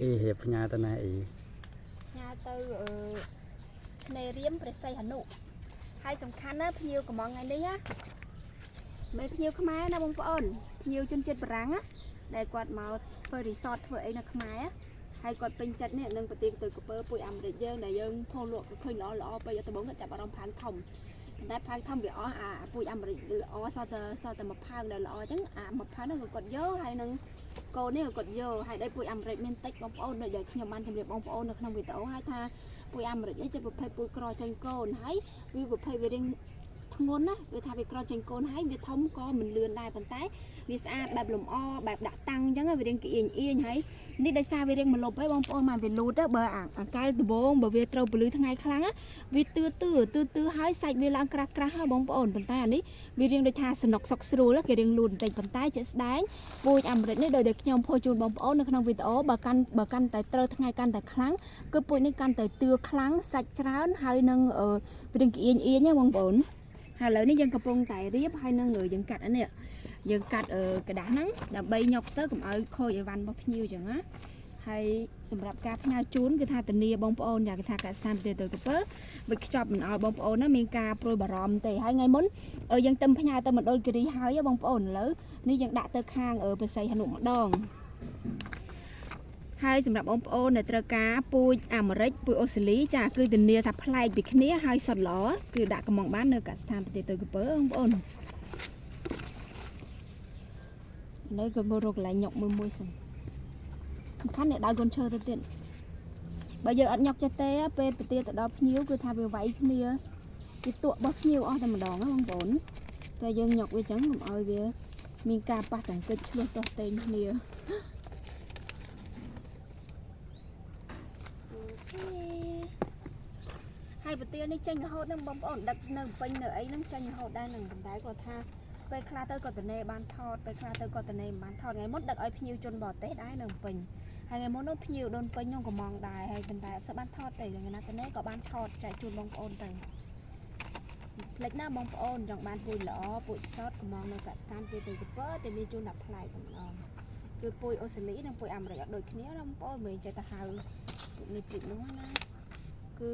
អ៊ីរៀបផ្ញើទៅណាអ៊ី ផ្ញើទៅអឺឆ្នេររៀមព្រះសីហនុហើយសំខាន់ណាភ្ញៀវកំងថ្ងៃនេះណាមិនភ្ញៀវខ្មែរណាបងប្អូនភ្ញៀវជនជាតិបារាំងណាដែលគាត់មកធ្វើ resort ធ្វើអីនៅខ្មែរណាហើយគាត់ពេញចិត្តនេះនឹងប្រទេសទៅកពើពួយអាមេរិកយើងដែលយើងផុសលក់ក៏ឃើញល្អល្អពេកដំបូងគាត់ចាប់អារម្មណ៍ផាងធំប៉ុន្តែផាងធំវាអស់អាពួយអាមេរិកវាល្អសល់តែសល់តែមួយផាងដែលល្អអញ្ចឹងអាមួយផាងហ្នឹងក៏គាត់យកហើយនឹង កូននេះក៏គាត់យកហើយដោយពូជអាមេរិកមានតិចបងប្អូនដូចដែលខ្ញុំបានជម្រាបបងប្អូននៅក្នុងវីដេអូហើយថាពូជអាមេរិកនេះជាប្រភេទពូជក្រចេញកូនហើយវាប្រភេទវារៀងធ្ងន់ណាវាថាវាក្រចេញកូនហើយវាធំក៏មិនលឿនដែរប៉ុន្តែវាស្អាតបែបលំអបែបដាក់តាំងអញ្ចឹងវារៀងគៀងអៀងហើយនេះដោយសារវារៀងមលប់ហើយបងប្អូនមកវាលូតទៅបើអាកាលដំបងបើវាត្រូវពលឺថ្ងៃខ្លាំងវាទឿទឿទឿទឿហើយសាច់វាឡើងក្រាស់ក្រាស់ហើយបងប្អូនប៉ុន្តែអានេះវារៀងដូចថាសនុកសុកស្រួលគេរៀងលូតបន្តិចប៉ុន្តែជាក់ស្ដែង ពូជអាមេរិកនេះដោយដែលខ្ញុំផុសជូនបងប្អូននៅក្នុងវីដេអូបើកាន់បើកាន់តែត្រូវថ្ងៃកាន់តែខ្លាំងគឺពូជនេះកាន់តែទឿខ្លាំងសាច់ច្រើនហើយនឹងព្រៀងក្អៀងអៀងណាបងប្អូនហើយឥឡូវនេះយើងកំពុងតែរៀបហើយនឹងយើងកាត់អានេះយើងកាត់ក្រដាសហ្នឹងដើម្បីញុកទៅកុំឲ្យខូចអីវ៉ាន់របស់ភ្ញៀវអញ្ចឹងណាហើយសម្រាប់ការផ្ញើជូនគឺថាធានាបងប្អូនយ៉ាងគេថាកសិដ្ឋានប្រទេសទៅកពើវិចខ្ចប់មិនឲ្យបងប្អូនណាមានការព្រួយបារម្ភទេហើយថ្ងៃមុនយើងទឹមផ្ញើទៅមណ្ឌលគិរីហើយបងប្អូនឥឡូវ នេះយើងដាក់ទៅខាងបស័យហនុម្ដងហើយសម្រាប់បងប្អូនដែលត្រូវការពូជអាមេរិកពូជអូស្ត្រាលីចាគឺធានាថាប្លែកពីគ្នាហើយសុទ្ធល្អគឺដាក់កំងបាននៅកសិដ្ឋានប្រទេសទៅកពើបងប្អូននៅក៏មករកកន្លែងញុកមួយមួយសិនសំខាន់អ្នកដើយកូនឈើទៅទៀតបើយើងអត់ញុកចេះទេពេលប្រទាទៅដល់ភ្ញៀវគឺថាវាវាយគ្នាវាទក់របស់ភ្ញៀវអស់តែម្ដងណាបងប្អូនតែយើងញុកវាចឹងកុំឲ្យវា មានការប៉ះទង្គិចឆ្លោះទាស់ទែងគ្នាហើយប្រទាលនេះចេញរហូតហ្នឹងបងប្អូនដឹកនៅពេញនៅអីហ្នឹងចេញរហូតដែរហ្នឹងប៉ុន្តែគាត់ថាពេលខ្លះទៅក៏តនេបានថតពេលខ្លះទៅក៏តនេមិនបានថតថ្ងៃមុនដឹកឲ្យភ្ញៀវជនបរទេសដែរនៅពេញហើយថ្ងៃមុននោះភ្ញៀវដូនពេញនោះក៏មងដែរហើយប៉ុន្តែអត់សូវបានថតទេថ្ងៃណាតនេក៏បានថតចែកជូនបងប្អូនទៅផ្លេចណាបងប្អូនចង់បានពូជល្អពូជសតកំងនៅកសិដ្ឋានពេលទៅកពើតែនេះជូនដល់ផ្លែតែម្ដងគឺពូជអូស្ត្រាលីនិងពូជអាមេរិកអត់ដូចគ្នាណាបងប្អូនមិនចេះតែហៅពូជនេះពូជនោះណាគឺ